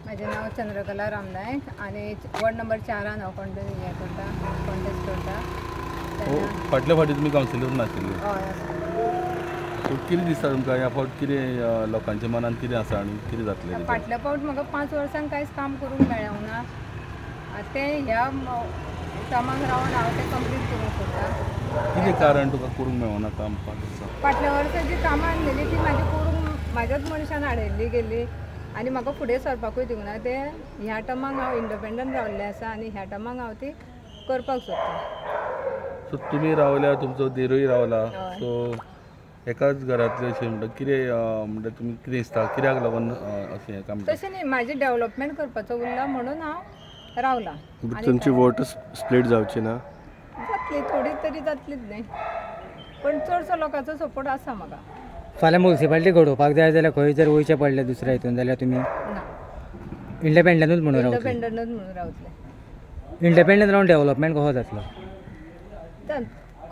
म्हजें नांव चंद्रकला राम नायक आनी वॉर्ड नंबर 4 हांव कॉन्टेस्ट हें करता, कॉन्टेस्ट करता. फाटल्या फावटी तुमी कावन्सिलर नाशिल्ले. हय. सो कितें दिसता तुमकां ह्या फावट कितें लोकांच्या मनान कितें आसा आनी कितें जातलें? फाटल्या फावट म्हाका 5 वर्सांक कांयच काम करूंक मेळोंक ना, तें ह्या कामाक रावन हांव तें कंप्लीट करूंक सोदता. कितें कारण तुका करूंक मेळना काम 5 वर्सां? फाटल्या वर्सा जी कामां आसलेली ती म्हाजी करूंक म्हाज्याच मनशान हाडयल्ली गेल्ली आनी म्हाका फुडें सरपाकूय दिवंक ना. तें ह्या टर्माक हांव इंडिपेंडंट रावल्लें आसा आनी ह्या टर्माक हांव ती करपाक सोदता. सो तुमी रावल्या, तुमचो देरूय रावला, सो एकाच घरांतले अशें म्हणटा कितें म्हणटा तुमी कितें दिसता कित्याक लागून अशें हें काम? तशें न्ही, म्हाजें डेवलपमेंट करपाचो उरला म्हणून हांव रावला. तुमची वोट स्प्लीट जावची ना? जातली, थोडी तरी जातलीच न्ही, पण चडसो लोकांचो सपोर्ट आसा म्हाका. फाल्यां मुन्सिपालिटी घडोवपाक जाय जाल्यार खंय जर वयचें पडलें दुसऱ्या हितून जाल्यार तुमी ना इंडिपेंडंटूच म्हणून रावतले? इंडिपेंडंटूच म्हणून रावतले. इंडिपेंडंट रावन डेवलपमेंट कसो जातलो?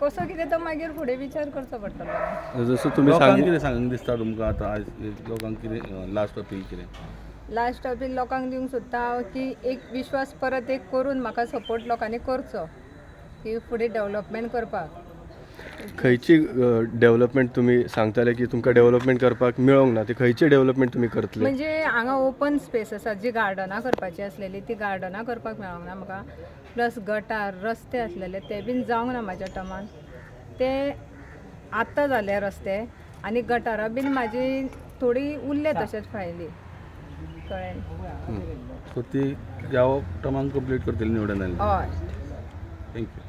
कसो कितें तो मागीर फुडें विचार करचो पडटलो. जसो तुमी लोकांक कितें सांगूंक दिसता तुमकां आतां आयज लोकांक कितें लास्ट अपील कितें? लास्ट अपील लोकांक दिवंक सोदता हांव की एक विश्वास परत एक करून म्हाका सपोर्ट लोकांनी करचो की फुडें डेवलपमेंट करपाक. खंयची डेवलपमेंट तुमी सांगताले की तुमकां डेवलपमेंट करपाक मेळोंक ना, ती खंयची डेवलपमेंट तुमी करतले? म्हणजे हांगा ओपन स्पेस आसा, जी गार्डनां करपाची आसलेली ती गार्डनां करपाक मेळोंक ना म्हाका, प्लस गटार रस्ते आसलेले ते बीन जावंक ना म्हाज्या टर्मान, ते आतां जाले रस्ते आनी गटारां बीन म्हाजी थोडी उरले तशेंच फायली, कळ्ळें? सो ती ह्या टर्मान कंप्लीट करतली निवडून आयली? हय. Thank you.